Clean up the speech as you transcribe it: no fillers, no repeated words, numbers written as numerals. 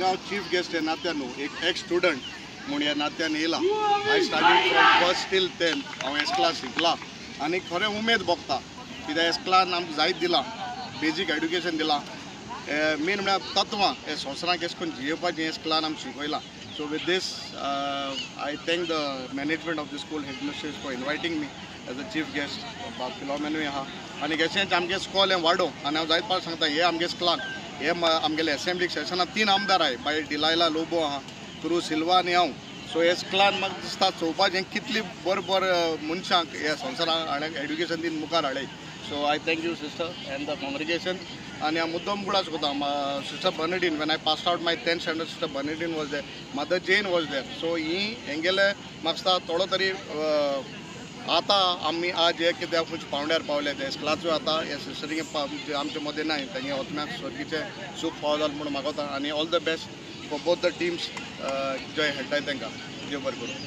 हांगा हांव chief guest ह्या नात्यान न्हू, एक एक्स स्टुडंट म्हूण ह्या नात्यान येयला. I studied from first till 10th. हांव एस्कलान शिकला आनी खरें उमेद भोगता कित्याक एस्कलान आमकां जायत दिलां, बेजीक एड्युकेशन दिलां, मेन म्हळ्यार तत्वां हे संवसाराक केश करून जियेवपाचें एस्कलान आमकां शिकयलां. So with this I thank the management of the school, headmistress for inviting me as a chief guest. बाब फिलोमेनूय आहा आनी तशेंच आमगे स्कॉल हें वाडोवं. आनी हांव जायत पावट सांगता, हे आमगे स्कॉलान हे आमगेले एसेंब्ली सेशनाक 3 आमदार आहाय, बाय डिलायला लोबो आहा, क्रू सिल्वा आनी हांव. सो हे स्कॉलान म्हाका दिसता चोवपाचें कितली बरें बरें मनशांक ह्या संवसाराक हाणें एड्युकेशन दिवन मुखार हाडय. So I thank you sister and the congregation. आनी हांव मुद्दम गुळास कोता sister Bernadine, when I passed out my 10th standard, sister Bernadine was there, mother Jane was there. So ही हेंगेले म्हाका दिसता थोडो तरी आतां आमी आज हे कित्याक खंयच्या पावंड्यार पावले ते एस्कलाचो आतां हे सिस्टरींग आमचे मदें नाय, तेंगे आत्म्याक स्वर्गीचें सूख फावो जालें म्हूण मागोता. आनी all the best for both the teams जे खेळटाय तांकां देव बरें करूं.